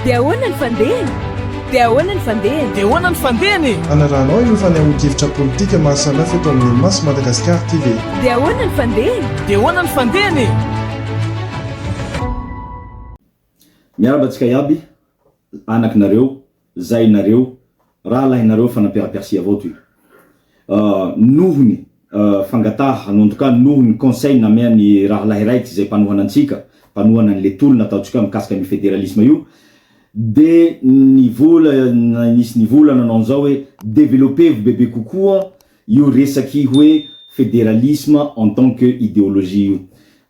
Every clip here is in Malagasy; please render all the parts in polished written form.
Dia ahoana ny fandehany? Dia ahoana ny fandehany? Dia ahoana ny fandehany e? Hanarahanao ireo fanehoan-kevitra politika maro samihafa eto amin'ny Maso Madagascar TV. Dia ahoana ny fandehany? Dia ahoana ny fandehany e? Miarahaba antsika iaby, anaky nareo, zainareo, rahalahinareo fa nampiara-piasia avao toy. Nohony fangataha, en tout cas nohony conseil namean'ny rahalahy raiky izay mpanohana antsika, mpanohana an'le tolona ataontsika mikasika an'io federalisme io, de nivola, nisy nivola nanao an'izao hoe developper-vo bebe kokoa Io resaky hoe federalisme en tant que ideologie io.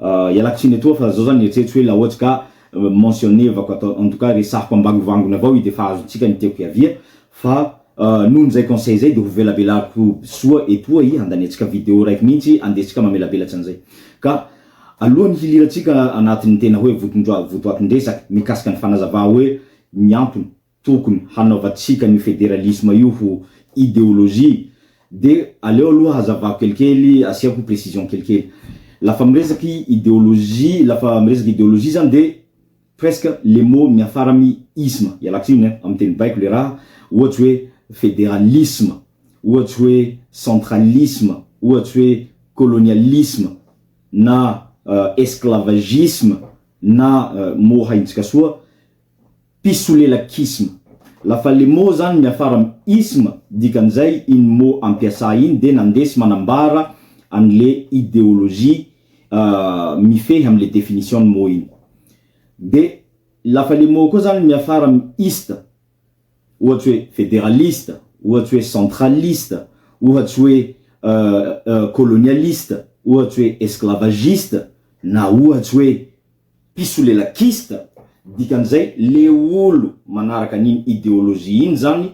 Ialako tsiny etoa fa zao zany nieritreritro hoe la ohatsy ka mentionner-vako ato en tout cas resahiko ambangovangony avao io defa azontsika ny tiako hiavia fa nohon'izay conseil zay de ho velabelariko soa etoa i handaniantsika video raiky mihitsy andesintsika mamelabelatsy an'izay. Ka alohan'ny hilirantsika anatin'ny tena hoe votondroa votoatin-dresaky mikasika ny fanazava hoe ny antony tokony hanaovantsika an'io federalisme io ho ideologie de aleo aloha hazavako kelikely asiako précision kelikely. Lafa miresaky ideologie lafa miresaky ideologie zany de presque le mot miafara amy isme, ialako tsiny ein, amy teny baiko le raha, ohatsy hoe federalisme, ohatsy hoe centralisme, ohatsy hoe colonialisme na esclavagisme na mot haintsika soa, Mpisolelakisme. Lafa le mot zany miafara am isme, dikan'izay iny mot ampiasa iny de nandesy manambara anle ideologie mifehy amle definition ny mot iny. De lafa le mot koa zany miafara am iste, ohatsy hoe federaliste, ohatsy hoe centraliste, ohatsy hoe colonialiste, ohatsy hoe esclavagiste, na ohatsy hoe mpisolelakiste, dikan'izay le olo manaraka an'iny ideologie iny zany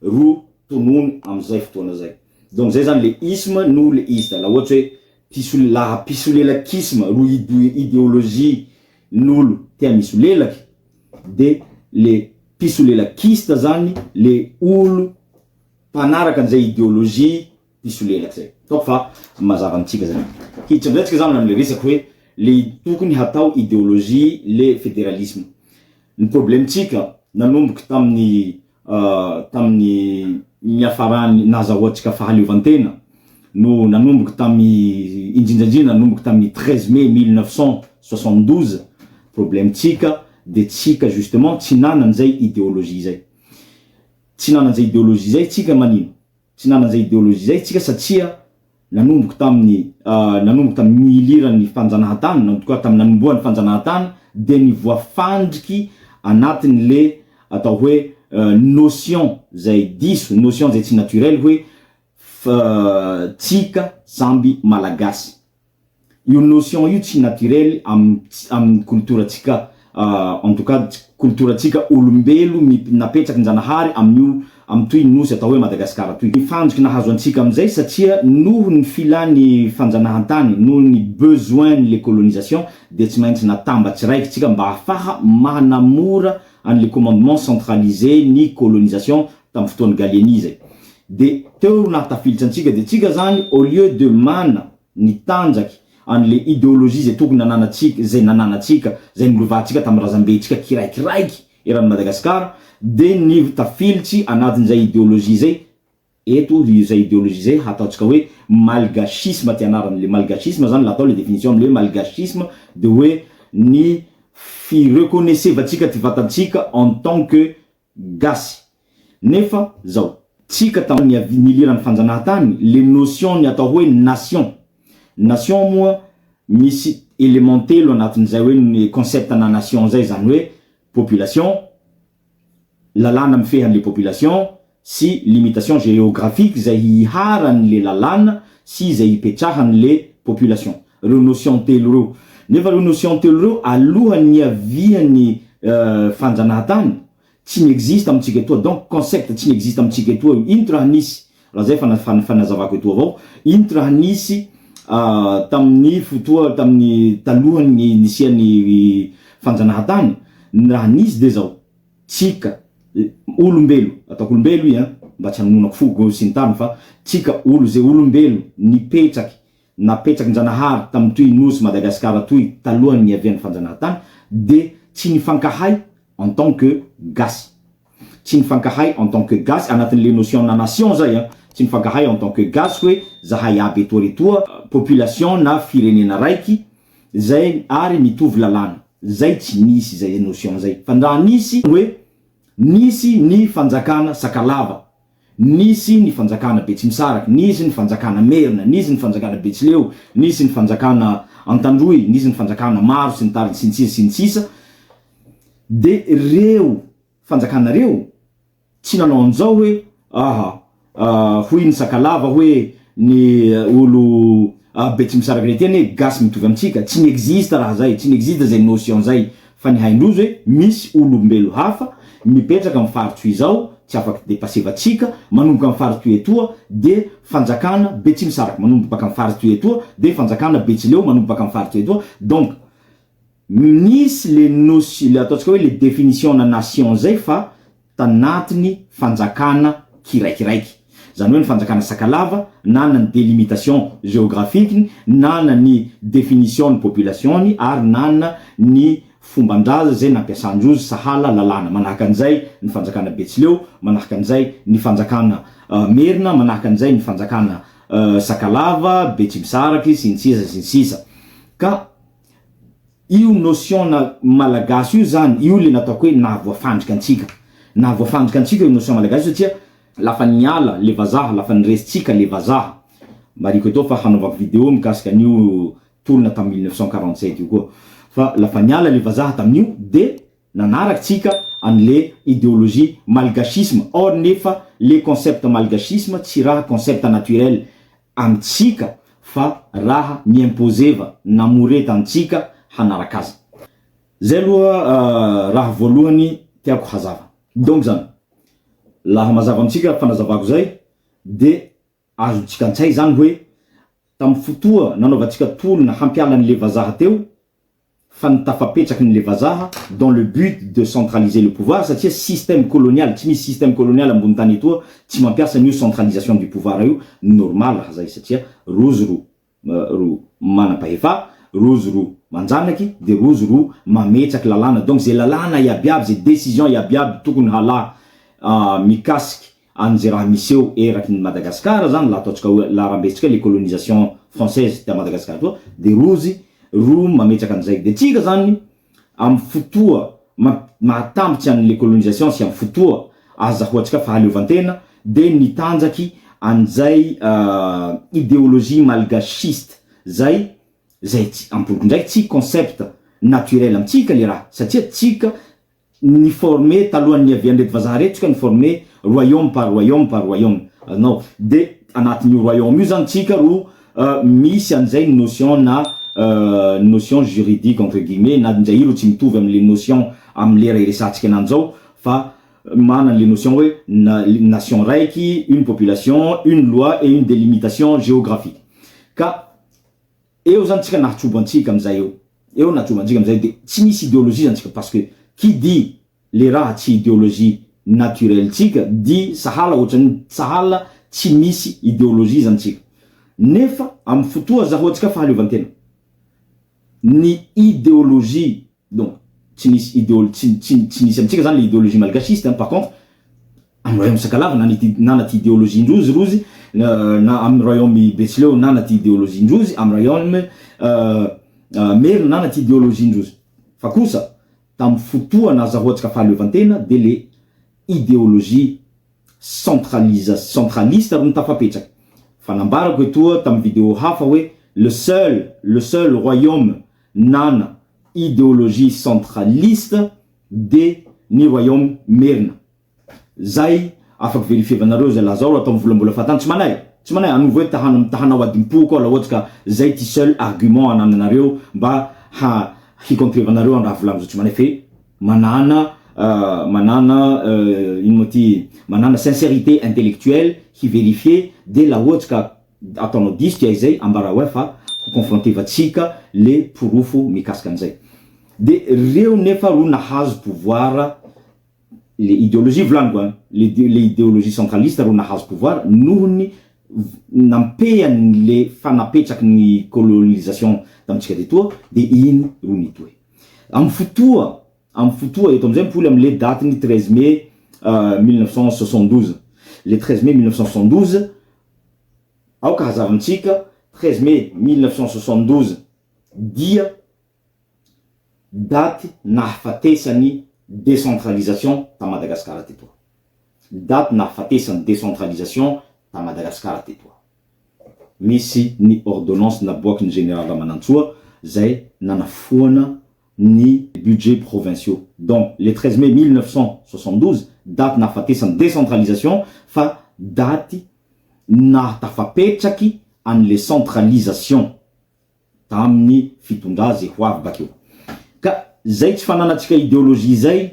ro tonony am'zay fotoana zay. Donc zay zany le isme no le iste, la ohatsy hoe mpisole- laha mpisolelakisme ro ideologie n'olo tea misolelaky de le mpisolelakiste zany le olo mpanaraka an'izay ideologie mpisolelaka zay. Ataoko fa mazava amintsika zay. Hiditra amizay tsika zany amle resaky hoe le tokony hatao ideologie le federalisme. Ny problème tsika nanomboky tamin'ny tamin'ny niafarany nahazahoantsika fahaleovantena no nanomboky tamy indrindra indrindra nanomboky tamin'ny 13 mai 1972, problème tsika de tsika justement tsy nanan'izay ideologie zay. Tsy nanan'izay ideologie zay tsika manino? Tsy nanana izay ideologie izay isika satria nanomboka tamin'ny nanomboka tamin'ny niliran'ny fanjanahantany na en tout cas tamin'ny nanombohan'ny fanjanahantany dia ny voafandriky anatin'le atao hoe notion zay diso, notion zay tsy naturel hoe tsika samby malagasy. Io notion io tsy naturel am amin'ny koltorantsika en tout cas koltorantsika olombelo napetraky Njanahary amin'io amin'itoy nosy atao hoe Madagasikara toy. Ny fanjoky nahazo antsika amin'izay satria noho ny filan'ny fanjanahantany, noho ny besoin ny le colonisation dia tsy maintsy natambatsy raiky tsika mba ahafaha manamora an'le commandement centralisé ny colonisation tamin'ny fotoan'i Gallieni izay. De teo ro nahatafilitra antsika de tsika zany au lieu de mana ny tanjaky an'le ideologie zay tokony nananantsika, zay nananantsika, zay nolovantsika tamin'ny razambentsika kiraikiraiky eran'i Madagasikara de ny tafilitsy anatin'izay ideologie zay, eto izay ideologie zay hataontsika hoe malgachisme ty anarany, le malgachisme zany la atao le definition amle malgachisme de hoe ny fi-reconnaissevantsika ty vatantsika en tant que Gasy. Nefa zao, tsika tamin'ny niliran'ny fanjanahantany, le notion ny atao hoe nation. Nation moa misy element telo anatin'izay hoe ny concept na nation zay, zany hoe population, lalàna mifehy an'le population, sy limitation géographique zay hiharan'le lalàna sy izay hipetrahan'le population. Reo notion telo reo. Nefa reo notion telo reo alohan'ny niavian'ny fanjanahantany tsy mi-existe amintsika etoa donc concept tsy mi-existe amintsika etoa io. Ino ty raha nisy? Raha zay fa fanazavako etoa avao. Ino ty raha nisy tamin'ny fotoa tamin'ny talohan'ny nisian'ny fanjanahantany? Ny raha nisy de zao, tsika olombelo, ataoko olombelo i an, mba tsy hanononako foko sy ny tariny fa tsika olo ze olombelo nipetraky Napetrakin-Janahary tamin'itoy nosy Madagasikara toy talohan'ny niavian'ny fanjanahantany dia tsy nifankahay en tant que gasy, tsy nifankahay en tant que gasy anatin'le notion na nation zay a, tsy nifankahay en tant que gasy hoe zahay aby etoa retoa population na firenena raiky zay ary mitovy lalàna zay. Tsy nisy zay notion zay, fa ndraha nisy hoe nisy ny fanjakana Sakalava, nisy ny fanjakana Betsimisaraky, nisy ny fanjakana Merina, nisy ny fanjakana Betsileo, nisy ny fanjakana Antandroy, nisy ny fanjakana maro sy ny tariny sy ny sisa sy ny sisa, de reo fanjakana reo tsy nanao an'izao hoe aha hoy ny Sakalava hoe ny olo Betsimisaraky rety eny hoe gasy mitovy amitsika. Tsy niexiste raha zay, tsy niexiste zay notion zay, fa ny haindrozy hoe misy olombelo hafa mipetraka amy faritry izao tsy afaky dépassevatsika, manomboka amy faritry etoa de fanjakana Betsimisaraky, manomboka baka amy faritry etoa de fanjakana Betsileo, manomboka baka amy faritry etoa. Donc nisy le notion, le ataontsika hoe le définition na nation zay, fa tanatiny fanjakana kiraikiraiky zany hoe ny fanjakana Sakalava nana ny délimitation géographique, nana ny définition ny population-ny ary nana ny fomban-draza zay nampiasandrozy sahala lalàna. Manahaka an'izay ny fanjakana Betsileo, manahaka an'izay ny fanjakana Merina, manahaka an'izay ny fanjakana Sakalava, Betsimisaraky sy ny sisa sy ny sisa. Ka io notion na malagasy io zany io le nataoko hoe nahavoafandrika antsika, nahavoafandrika antsika io notion malagasy io, satria lafa niala le vazaha, lafa niresitsika le vazaha, mariko atao fa hanaovako vidéo mikasika an'io tolona tamy 1947 io koa, fa lafa niala le vazaha tamin'io de nanaraky tsika an'le idéologie malgachisme. Or nefa le concept malgachisme tsy raha concept naturel amitsika, fa raha niimposeva namoreta antsika hanaraka azy zay aloha. Raha voalohany tiako hazava donc zany, laha mazava amitsika fanazavako zay, de azotsika antsay zany hoe tamy fotoa nanaovatsika tolona hampiala an'le vazaha teo, fa nitafapetraky n'le vazaha dans le but de centraliser le pouvoir, satria système colonial, tsy misy système colonial ambony tany etoa tsy mampiasa an'io centralisation du pouvoir io. Normal raha zay, satria rozy ro manam-pahefa, rozy ro manjanaky, de rozy ro mametraky lalàna. Donc zay lalàna iabiaby, zay décision iabiaby tokony hala mikasiky an'zay raha miseho eraky ny Madagasikara zany, laha ataotsika hoe laha rambesitsika le colonisation française ta Madagasikara toa, de rozy ro mametraky an'izay. De tsika zany amy fotoa mahatambotsy an'le colonisation sy amy fotoa azahoatsika fahaleovantena, de nitanjaky an'izay idéologie malgachiste zay. Zay tsy ampoliko ndraiky, tsy concept naturel amitsika le raha, satria tsika niformé talohan'ny avian'reto vazaha reto, tsika niformé royaume par royaume par royaume anao, de anatin'io royaume io zany tsika ro misy an'izay notion na notion juridique entre guillemets, na ndray io ro tsy mitovy am'le notion am'lera iresatsika anany zao, fa mana le notion hoe nation raiky, une population, une loi et une délimitation géographique. Ka eo zany tsika nahatsobo antsika amizay eo, eo nahatsobo antsika amizay, de tsy misy idéologie zany tsika, parce que qui dit le raha tsy idéologie naturelle tsika di sahala ohatrany sahala tsy misy idéologie zany tsika. Nefa amy fotoa zahoatsika fahaleovantena ny idéologie, donc tsy nisy idéol tsy nisy amitsika zany le idéologie malgachiste, hein. Par contre amy royaume Sakalava nana ty idéologie ndrozy rozy, na amy royaume Betsileo nana ty idéologie ndrozy, amy royaume Merina nana ty idéologie ndrozy, fa kosa tamy fotoa nazahoatsika fahaleovantena de le idéologie centraliste ro nitafapetraky. Fa nambarako etoa tamy vidéo hafa hoe le seul royaume nana idéologie centraliste de ny royaume Merina zay. Afaky vérifievanareo zay laha zao ro atao mivolambola fatany. Tsy manay, tsy manay anovo hoe tahana tahanao adimpoko ao laha ohatsy ka zay ty seul argument anananareo mba ha hicontrevanareo an raha volagno zao. Tsy manay fe manana ino moa ty, manana sincérité intellectuelle hivérifier, de laha ohatsy ka ataonao diso ty zay, ambara hoe fa ho confrontevatsika le porofo mikasika an'izay. De reo nefa ro nahazo pouvoir, le idéologie volaniko a, le idéologie centraliste ro nahazo pouvoir nohony nampeany le fanapetraky ny colonisation tamitsika tetoa, de iny ro nitohy amy fotoa. Amin'ny fotoa eto amizay mipoly amle daty ny 13 mai 1972. Le 13 mai 1972, aoka hazava amintsika, 13 mai 1972 dia daty nahafatesan'ny décentralisation ta Madagasikara tetoa. Daty nahafatesan'ny décentralisation ta Madagasikara tetoa. Misy ny ordonnance naboaky ny Général Ramanantsoa zay nanafoana ny budget provinciaux. Donc le 13 mai 1972 daty nahafatesan'ny décentralisation fa daty nahatafapetraky an'le centralisation tamin'ny fitondra zay ho avy bakeo. Ka zay tsy fananantsika idéologie zay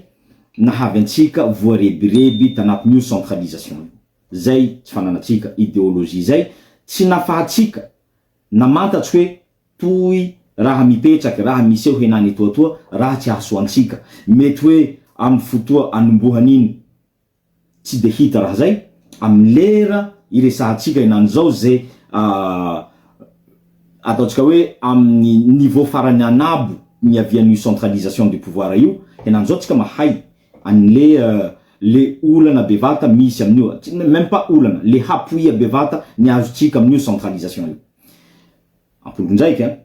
nahavy antsika voarebireby tanatin'io centralisation io. Zay tsy fananantsika idéologie zay tsy nafahantsika namantatsy hoe toy raha mipetraky, raha miseho henany etoatoa, raha tsy hahasoa antsika. Mety hoe amin'ny fotoa anombohan'iny tsy de hita raha zay, amin'ny lera iresahantsika henany zao ze ataontsika hoe amin'ny niveau farany anabo niavian'io centralisation du pouvoir io, henany zao tsika mahay an'le le olana bevata misy amin'io, même pas olana, le hapoia bevata ny azotsika amin'io centralisation io. Ampolondraiky a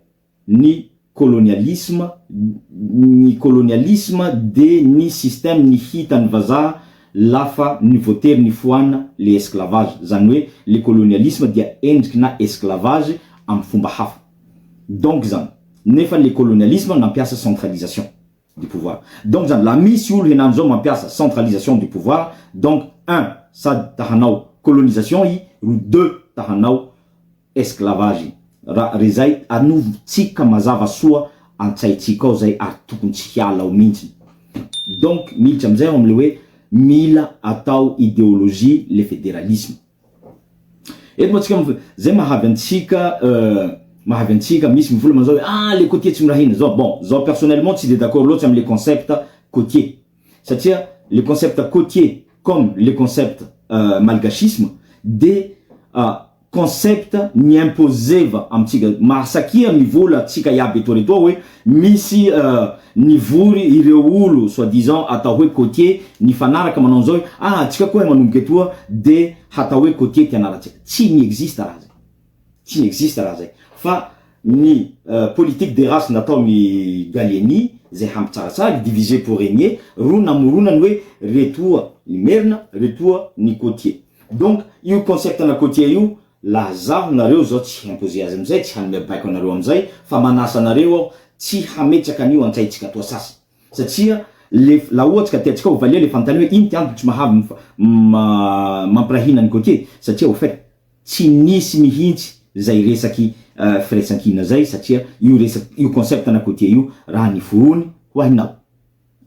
ny colonialisme, ny colonialisme de ny système ny hitany vazaha lafa ny voatery ny foana le esclavage, zany hoe le colonialisme dia endriky na esclavage amin'ny fomba hafa. Donc zany nefa le colonialisme nampiasa centralisation du pouvoir. Donc zany la misy olo henany zao mampiasa centralisation du pouvoir, donc un sady tahanao colonisation i ro, deux tahanao esclavage. Raha rezay anovotsika mazava soa antsaitsika ao zay ary tokony tsy hiala ao mihitsy. Donc militsy amizay ao amle hoe mila atao idéologie le fédéralisme. Eto moa tsika zay mahavy antsika misy mivola manzao hoe ah, le côtier tsy mirahina zao. Bon, zao personnellement tsy de d'accord loatsy amle concept côtier, satria le concept côtier comme le concept malgachisme de concept ny imposeva amitsika. Mahasakia mivola tsika iaby eto retoa hoe misy nivory ireo olo soi-disant atao hoe côtier, nifanaraka manao an'izao hoe ah, tsika koa manomboka etoa de hatao hoe côtier ty anaratsika. Tsy miexiste raha zay, tsy miexiste raha zay, fa ny politique des races natao ny Gallieni zay hampitsaratsara, diviser pour régner, ro namoronany hoe retoa ny Merina, retoa ny côtier. Donc io concept na côtier io, laha zaho nareo zao tsy imposer azy amizay, tsy hanome baiko anareo amizay, fa manasa anareo aho tsy hametraka an'io antsaitsika toa sasy, satria le laha ohatsy ka tiatsika ho valia le fanontany hoe ino ty antony tsy mahavy mampirahina ny côtier, satria au fait tsy nisy mihitsy zay resaky firaisankina zay, satria io resaky io concept na côtier io raha ny forony ho ahinao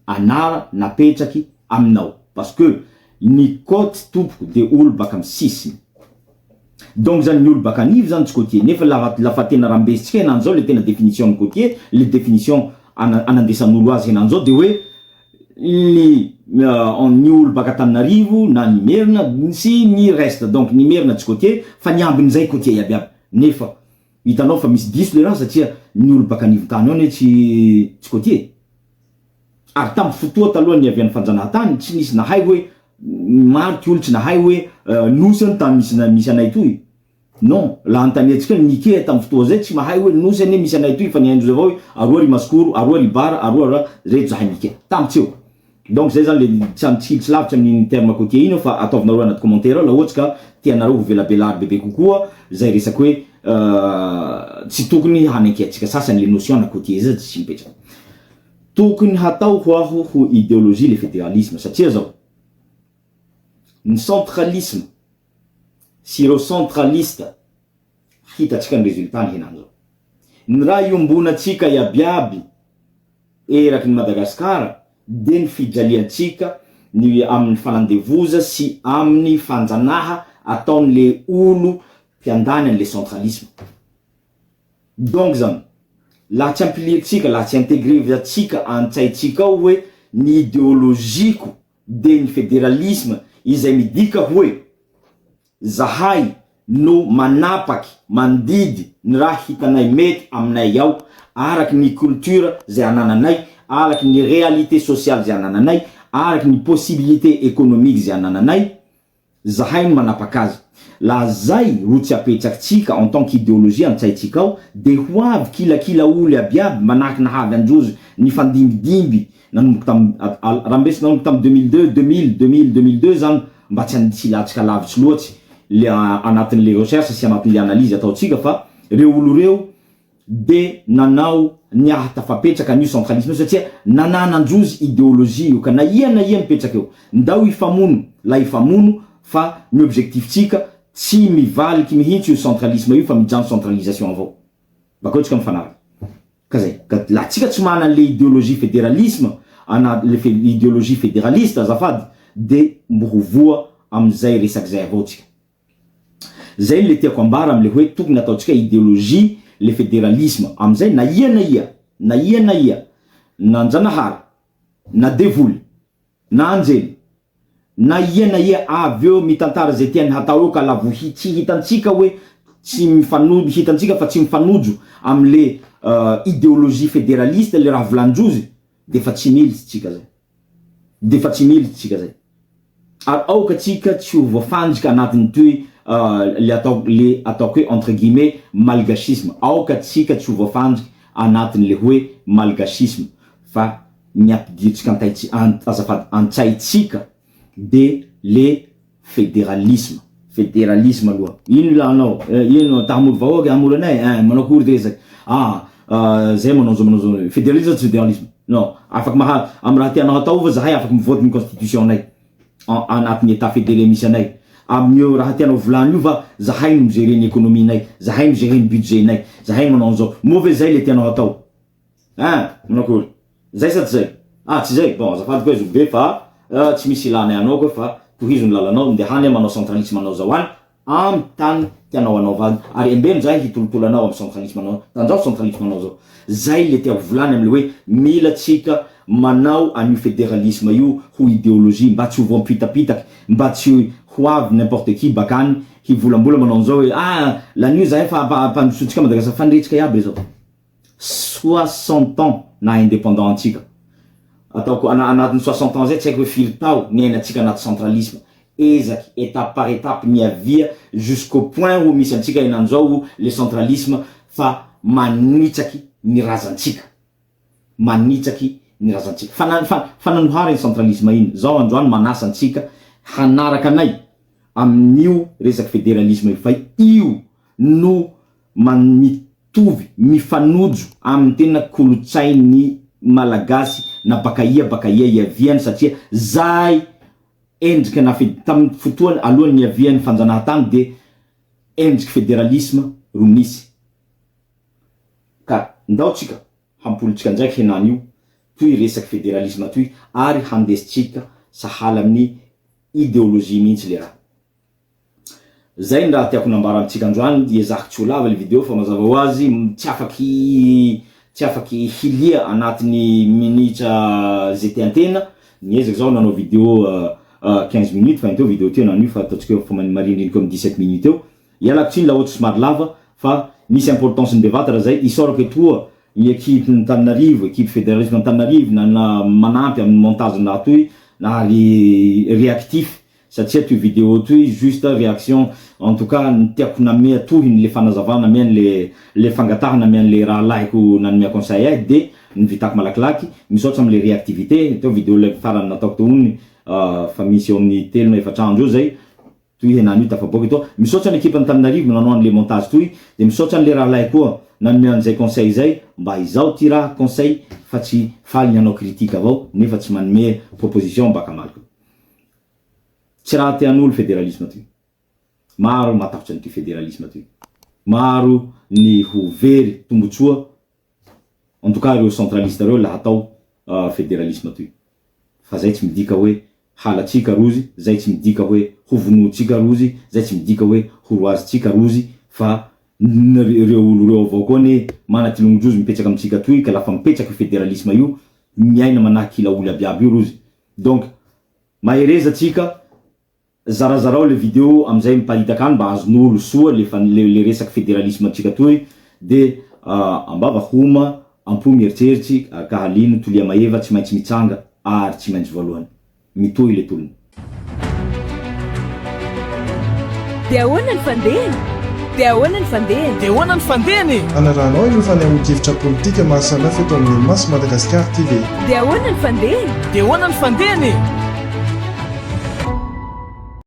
anara napetraky aminao, parce que ny côte tompoko de olo baka amy sisiny. Donc zany ny olo baka anivo zany tsy côtier, nefa lafa tena rambesitsika henany zao le tena définition ny côtier, le définition anandesan'olo azy henany zao de hoe ny olo baka Tananarivo na ny Merina sy ny reste. Donc ny Merina tsy côtier fa ny ambin'izay côtier iaby iaby, nefa hitanao fa misy diso le raha, satria ny olo baka anivo tany ao ne tsy côtier. Ary tamy fotoa taloha ny avian'ny fanjanahantany tsy nisy nahay hoe, maro ty olo tsy nahay hoe nosy any tany misy anay toy. Non, laha antaniatsika nike tamy fotoa zay tsy mahay hoe nosy anie misy anay toy, fa ny haindrozy avao hoe aroa ry Masikoro, aroa ry Bara, aroa raha reto zahay nike tamy tseo. Donc zay zany le tsy amitsihilitsy lavitsy amin'iny terme côtier iny, fa ataovinareo anaty commentaire ao laha ohatsy ka tianareo ho velabelary bebe kokoa zay resaky hoe tsy tokony hanekeatsika sasany le notion na côtier zay tsy mipetraka. Tokony hatao ho aho ho idéologie le fédéralisme, satria zao ny centralisme sy ireo centraliste hitatsika ny résultat ny henany zao. Ny raha iombonantsika iabiaby eraky ny Madagasikara de ny fijaliantsika ny amin'ny fanandevoza sy amin'ny fanjanaha ataon'le olo mpiandany an'le centralisme. Donc zany laha tsy ampiliritsika, laha tsy intégrevatsika antsaitsika ao hoe ny idéologieko de ny fédéralisme izay midika hoe zahay no manapaky mandidy ny raha hitanay mety aminay ao araky ny culture zay anananay. araky ny réalité sociale zay anananay, araky ny possibilité économique zay anananay, zahay no manapaka azy. Laha zay ro tsy apetrakitsika en tant qu'idéologie antsaitsika ao, de ho avy kilakila olo abiaby manahaky nahavy androzy nifandimbidimby nanomboky tam raha mbesy nanomboky tam 2002, 2000, 2000, 2002 zany, mba tsy hilatsaka lavitsy loatsy le anatin'le recherche sy anatin'le analyse ataotsika, fa reo olo reo de nanao niaha tafapetraka an'io centralisme io satria nananandrozy idéologie io, ka na ia na ia mipetraky eo, ndao hifamono la hifamono, fa ny objectif tsika tsy mivaliky mihitsy io centralisme io, fa mijano centralisation avao bakeo tsika mifanaraka. Ka zay ka laha tsika tsy mana le idéologie fédéralisme ana le idéologie fédéraliste, azafady, de mbo ho voa amizay resaky zay avao tsika. Zay le tiako ambara amle hoe tokony ataotsika idéologie le fédéralisme, amizay na ia na ia, na ia na ia, na njanahary na devoly na anjely, na ia na ia avy eo mitantara zay tiany hatao eo, ka lavo tsy hitantsika hoe tsy mifanojo, hitantsika fa tsy mifanojo amle idéologie fédéraliste le raha volanindrozy, de fa tsy militsy tsika zay, de fa tsy militsy tsika zay. Ary aoka tsika tsy ho voafanjika anatiny toy le ataoko hoe entre guillemets malgachisme. Aoka tsika tsy ho voafanjiky anatiny le hoe malgachisme, fa ny ampidiritsika antaitsy, azafady, antsaitsika de le fédéralisme. Fédéralisme aloha ino ilanao ino ta hamory vahoaky hamory anay manao akory ty resaky zay manao zao, manao zao, fédéralisme tsy fédéralisme non, afaky maha amy raha tianao atao fa zahay afaky mivote ny constitution nay anatin'ny état fédéré misy anay amin'io raha tianao volany io, fa zahay no migérer ny économie nay, zahay migérer ny budget nay, zahay manao an'izao. Moa ve zay le tianao atao manao akory zay sa tsy zay? Tsy zay, bon, azafady koa izy be, fa tsy misy ilany anao koa, fa tohizo ny lalanao, ndehany manao centralisme anao zao any amy tany tianao anaova any, ary embeno zahay hitolotolo anao amy centralisme anao, tanjao centralisme anao zao. Zay le tiako volany amle hoe mila tsika manao an'io fédéralisme io ho idéologie, mba tsy ho voampitapitaky, mba tsy ho avy n'importe qui bakany hivolambola manao an'izao hoe lanio zahay fa ampandrosotsika Madagasikara, fandretsika iaby zao 60 ans na indépendant antsika. Ataoko anatin'ny 60 ans zay, tsy haiko hoe firy tao niainatsika anaty centralisme, ezaky étape par étape niavia jusqu'au point ho misy antsika henan'izao le centralisme, fa manitsaky ny razantsika, manitsaky ny razantsika fa nanohary ny centralisme iny zao. Androany manasa antsika hanaraka anay amin'io resaky fédéralisme io, fa io no mitovy mifanojo amin'ny tena kolotsainy malagasy na bakaia bakaia iaviany, satria zay endrika na tamin'ny fotoany alohan'ny niaviany fanjanahantany de endriky fédéralisme ro misy. Ka ndao tsika hampolitsika ndraiky henany io toy resaky fédéralisme toy, ary handesitsika sahala amin'ny idéologie mihitsy le raha zay. Ny raha tiako nambara amitsika androany, iezahako tsy ho lava le vidéo, fa mazava ho azy tsy afaky hilia anatin'ny minitra zay tiantena. Niezaky zao nanao vidéo 15 minutes, fa inteo vidéo teo nanio fa ataotsika hoe fa marindriniky amy 17 minutes eo. Ialako tsiny laha ohatsy somary lava, fa misy importance ny bevata raha zay. Isaorako etoa ny équipe Antananarivo, équipe fédéralisme Antananarivo nana manampy amin'ny montage ny raha toy na ry réactif, satria toy vidéo toy juste réaction. En tout cas ny tiako namea tohiny le fanazavana nameany le fangatahana namean'le rahalahiko nanome conseil ahy, de ny vitako malakilaky. Misaotra amle réactivité teo. Vidéo le farany nataoko teo ony fa misy eo amin'ny 3 na 4 andro eo zay toy henany io tafaboaky etoa. Misaotra ny équipe Antananarivo nanao an'le montage toy, de misaotra an'le rahalahy koa nanome an'izay conseil zay, mba izao ty raha conseil, fa tsy faly ny hanao critique avao nefa tsy manome proposition baka amaliko. Tsy raha tian'olo fédéralisme toy, maro matahotsy an'ity fédéralisme toy, maro ny ho very tombotsoa, en tout cas reo centraliste reo laha atao fédéralisme toy. Fa zay tsy midika hoe halatsika rozy, zay tsy midika hoe hovonotsika rozy, zay tsy midika hoe horoazitsika rozy, fa reo olo reo avao koa ne mana ty longodrozy mipetraky amitsika toy, ka lafa mipetraky fédéralisme io, miaina manahaky ila olo abiaby io rozy. Donc mahereza atsika, zarazarao le vidéo amizay miparitaka any mba azon'olo soa le resaky fédéralisme atsika toy, de ambava homa. Am-po mieritseritsy ka halino Tolia Maeva tsy maintsy mitsanga ary tsy maintsy voalohany. Mitohy le tolona. Dia ahoana ny fandehany? Dia ahoana ny fandehany? Dia ahoana ny fandehany e? Hanarahanao ireo fanehoan-kevitra politika maro samihafa eto amin'ny Maso Madagascar TV. Dia ahoana ny fandehany? Dia ahoana ny fandehany e?